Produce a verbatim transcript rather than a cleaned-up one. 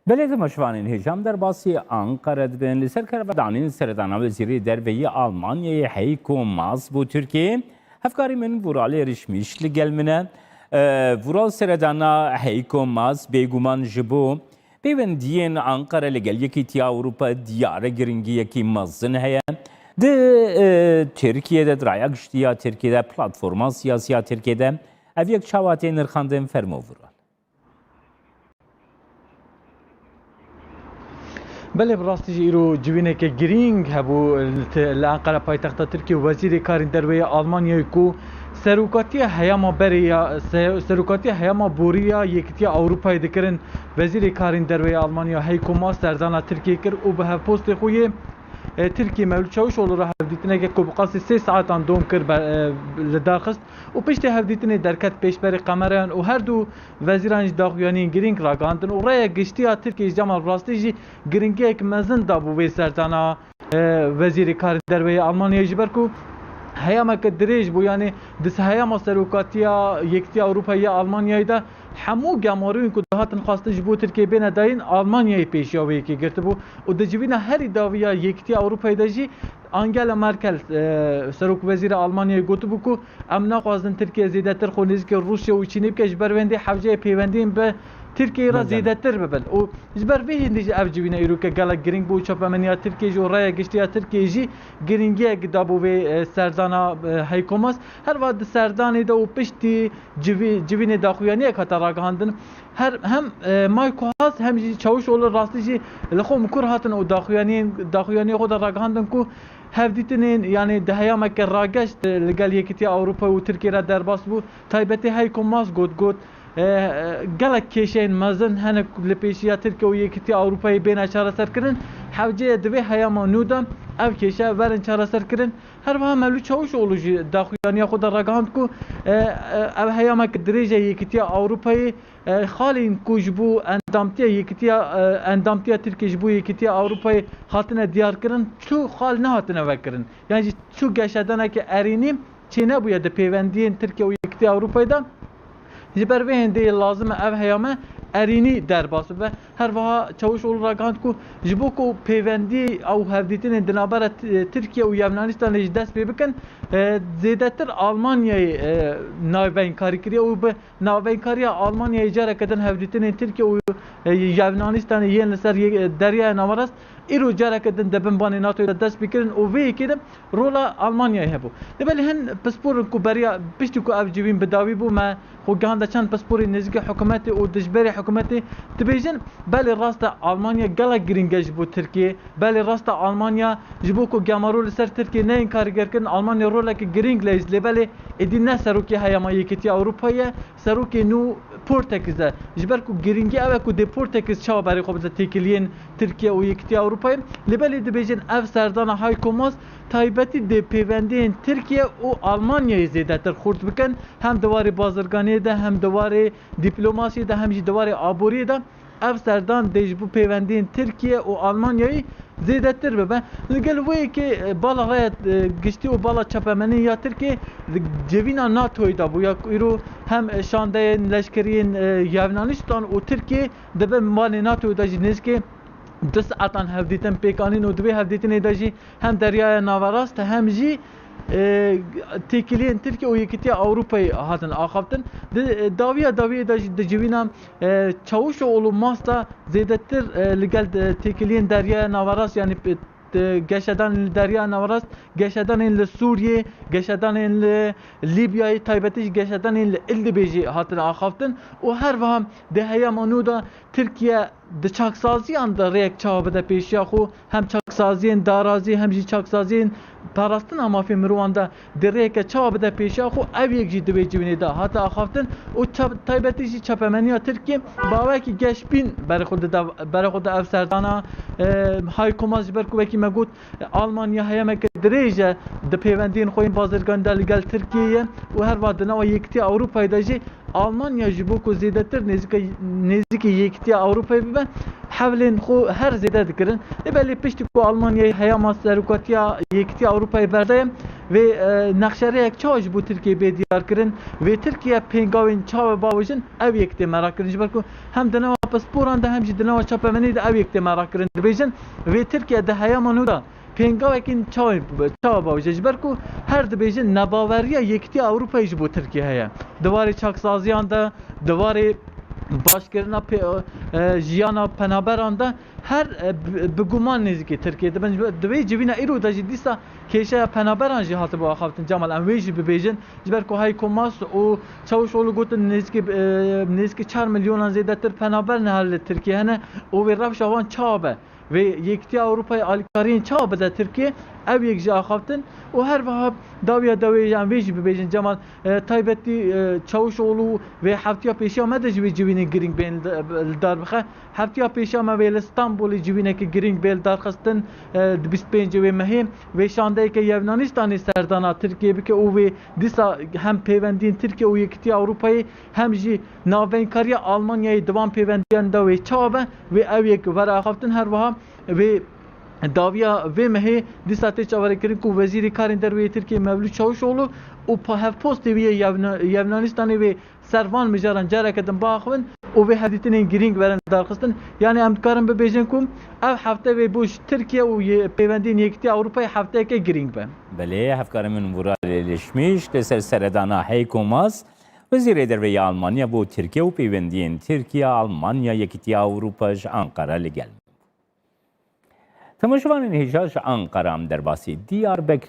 Belê temaşevanên hêja, em derbasî Anqara dibin. Li ser kerva danîn seredana Wezîrê Derve yê Almanyayê Heiko Maas bo Tirkiyeyê. Hevkarî min Vuralê Rişmîş li gel min e. E, Vural, seredana Heiko Maas bêguman ji bo peywendiyên Anqara li gel Yekîtiya Ewropa diyar e, giringiyekî mezin heye. Di, e, Tirkiye de, di raya giştî ya Tirkiye de, platforma siyasî ya Tirkiye de ev yek çawa tê nirxandin? Fermo Vural. Belê, bi rastî jî îro civîneke girîng hebû li Anqara, paytexta Tirkiyê, û Wezîrê Karên Derve yê Almanyayê ku serokatiya heyama berê ya, se-, serokatiya heyama borî ya Yekîtiya Ewropayê dikirin, Wezîrê Karên Derve yê Almanya Heiko Maas serdana Tirkiyê kir û bi hevpostê xwe yê, e, Tirkiyê Mevlût Çavuşoglu re hevdîtineke ku bi qasî sê saetan dom kir, be-, e, li dar xist û piştî hevdîtinê derket pêşberî kamereyan û her du wezîran jî daxuyaniyên girîng ragihandin û raya giştî ya Tirkiyê ji dema rastî jî giringiyek mezin dabû vê serdana, e, Wezîrê Karê Derve yê Almanyayê, ji ber ku heyameke dirêj bû, yanî di heyama serokatiya Yekîtiya Ewropayê ya Almanyayê de hemû gemarûyên ku dihatin xwestin ji bo Tirkiyê bêne dayîn, Almanyayê pêşiya wê yekê girtibû û di civîna herî dawî ya Yekîtiya Ewropayê de jî Angela Merkel, e, serokwezîra Almanyayê gotibû ku em naxwazin Tirkiye zêdetir xwe nêzîkî Rûsya û Çînê bike, ji ber wê hindê hewceyê pêwendiyên bi Tirkiyeyê re zêdetir bibin. Û ji ber vê hindê jî ev civîna îroke gelek girîng bû û çapemeniya Tirkiyê jî û raya giştî ya Tirkiyê jî giringiyek dabû vê, e, serdana, e, Heiko Maas. Her wiha di serdanê de û piştî civî-, civînê daxuyaniyek hate ragihandin. Her, hem, e, Heiko Maas hem jî Çavuşoglu rastî jî li xwe mikur hatin û daxuyaniyên, daxuyaniyê xwe de ragihandin ku hevdîtinên, yanî di heyameke rageş de li gel Yekîtiya Ewropa û Tirkiyê re derbas bû. Taybetî Heiko Maas got, got, e, e, gelek kêşeyên mezin hene li pêşiya Tirkiye û Yekîtiya Ewropayê bêne çareserkirin. Hewce ye di vê heyama nû de ev kêşe werin çareserkirin. Her wiha Mevlût Çavuşoglu jî daxuyaniya xwe de ragihand ku, e, e, ev heyameke dirêj e Yekîtiya Ewropayê, e, xalên ku ji bo endamtiya Yekîtiya, e, endamtiya Tirkiye ji bo Yekîtiya Ewropayê hatine diyarkirin, tu xal nehatine vekirin. Yan jî tu geşedaneke erênî çênebûye di pêwendiyên Tirkiye û Yekîtiya Ewropayê de. Ji ber vê hêndê lazim e ev heyame erênî derbas bibe. Her wiha Çavuşoglu ragihand ku ji bo ku pêwendî û hevdîtinên di navbera T-, Tirkiye û Yevnanistanê jî dest pê bikin, e, zêdetir Almanyayê, e, navbeynkarî kiriye û bi navbeynkariya Almanyayê careke din hevdîtinên Tirkiye û, e, Yevnanistanê yên li ser yê-, Deryaya Naverast îro careke din di bin banê NATOyê de dest pê kirin û vê yekê de rola Almanyayê hebû. Lê belê hin pisporin ku beriya piştî ku ev civîn bi dawî bû, me xwe gihanda çend pisporên nêzîkî hikûmetê û dijberê hikûmetê dibêjin, belê rast e Almanya gelek girîng e ji bo Tirkiyê, belê rast e Almanya ji bo ku gemaro li ser Tirkiyê neyên karîgerkirin, Almanya roleke girîng leyîst, lê belê êdî ne serokê heyama Yekîtiya Ewropayê ye, serokê nû Portekiz e. Ji ber ku girîngî ew e ku dê Portekiz çawa berê xwe bide têkiliyên Tirkiye û Yekîtiya Ewropayê. Lê belê dibêjin ev serdana Heiko Maas taybetî dê pêwendiyên Tirkiye û Almanyayê zêdetir xurt bikin. Hem di warê bazirganiyê de, hem di warê dîplomasiyê de, hem jî di warê aboriyê de. Ev serdan dê ji bo pêwendiyên Tirkiye û Almanyayê zêdetir bibe. Li gel wê yekê, e, bala raya, e, giştî û bala çapemenî ya Tirkiye li civîna NATOyê de bû. Ya ku îro hem, e, şandeyên leşkeriyên, e, Yevnanistan û Tirkiye di bin banê NATOyê de jî nêzîkî du saetan hevdîtin pêk anîn û di vê hevdîtinê de jî hem Deryaya Naverast hem jî, e, têkiliyên Tirkiye û Yekîtiya Ewropayê hatin axaftin. Di, e, dawiya dawiyê de jî di civîna, e, Çavuşoglu Maas de zêdetir, e, li gel, e, têkiliyên Deryaya Naverast, yanî, e, geşedanên li Deryaya Naverast, geşedanên li Sûriyê, geşedanên li Lîbyayê, taybetî jî geşedanên li Îdlibê jî hatine axaftin û her wiha di heyama nû de Tirkiye di çaksaziyan de rêyek çawa bide pêşiya xwe, hem çaksaziyên darazî hem jî çaksaziyên parastina mafê mirovan de di rêyeke çawa bide pêşiya xwe, ev yek jî di vê civînê de hate axaftin û ça-, taybetî jî çapemeniya Tirkiyê bi awayekî geşbîn berê xwe dide, berê xwe dide ev serdana, e, Heiko Maas, ji ber ku wekî me got, Almanya heyameke dirêj e di pêwendiyên xwe yên bazirganî de li gel Tirkiyeyê û her wiha di nava Yekîtiya Ewropayê de jî Almanya ji bo ku zêdetir nêzîka-, nêzîkî Yekîtiya Ewropayê bibe, hewlên xwe her zêde dikirin. Lê belê piştî ku Almanyayê heyama serokatiya Yekîtiya Ewropayê berdaye, Vê e, nexşerêyek çawa ji bo Tirkiyê bê diyar kirin? Vê Tirkiye pêngavên çawa bavêjin? Ev yek tê merak kirin. Ji ber ku hem di nava pisporan de hem jî di nava çapemenî de ev yek tê merak kirin. Dibêjin vê Tirkiye di heyama nû de pêngavekî çawa çawa bavêje? Ji ber ku her dibêjin nebaweriya Yekîtiya Ewropayê ji bo Tirkiye heye. Di warê çaksaziyan de, di warê başkirina pê- e, jiyana penaberan de her e, bi- bi guman nêzîkî Tirkiye dibin. Ji ber- Di vê civîna îro de jî dîsa kêşeya penaberan jî hatibo axaftin Cemal, em wê jî bibêjin. Ji ber ku Heiko Maas û Çavuşoglu gotin nêzîkî e, nêzîkî çar milyonan zêdetir penaber niha li Tirkiye hene û vê rewşa wan çawa be? Vê Yekîtiya Ewropayê alîkariyên çawa bide Tirkiye? Ev yek jî axaftin û her wiha dawiya dawiyê jî em vê jî bibêjin Cemal, e, taybetî e, Çavuşoglu vê heftiya pêşiya me de ji vê civînê girîng bên li dar bixe. Heftiya pêşiya me vê li Stenbolê civîneke girîng bê li dar xistin, e, di bîst pêncê wê mehê vê şandeyeke Yevnanistanê serdana Tirkiye bike û wê dîsa hem pêvendiyên Tirkiye û Yekîtiya Ewropayê hem jî navbeynkariya Almanyayê di van pêvendiyan de wê çawa be, wê ew yek were axaftin her wiha vê dawiya vê mehê dîsa tê çaverêkirin ku Wezîrê Karên Derve yê Tirkiyê Mevlût Çavuşoglu û pa- hevpostê wî yê Yevna- Yevnanistanê wê ser van mijaran careke din biaxivin û vê hevdîtinên girîng werin darxistin. Yanî em dikarin bibêjin ku ev hefte vê bû ji Tirkiye û yê pêvendiyên Yekîtiya Ewropayê hefteyeke girîng be. Belê, hevkarê min Vural Elişmiş li ser seredana Heiko Maas, Wezîrê Derve ya Almanya bo Tirkiye û pêvendiyên Tirkiye, Almanya, Yekîtiya Ewropa ji Anqara li gel me bû. Temaşevanên hêja ji Anqara em derbasî Diyarbekir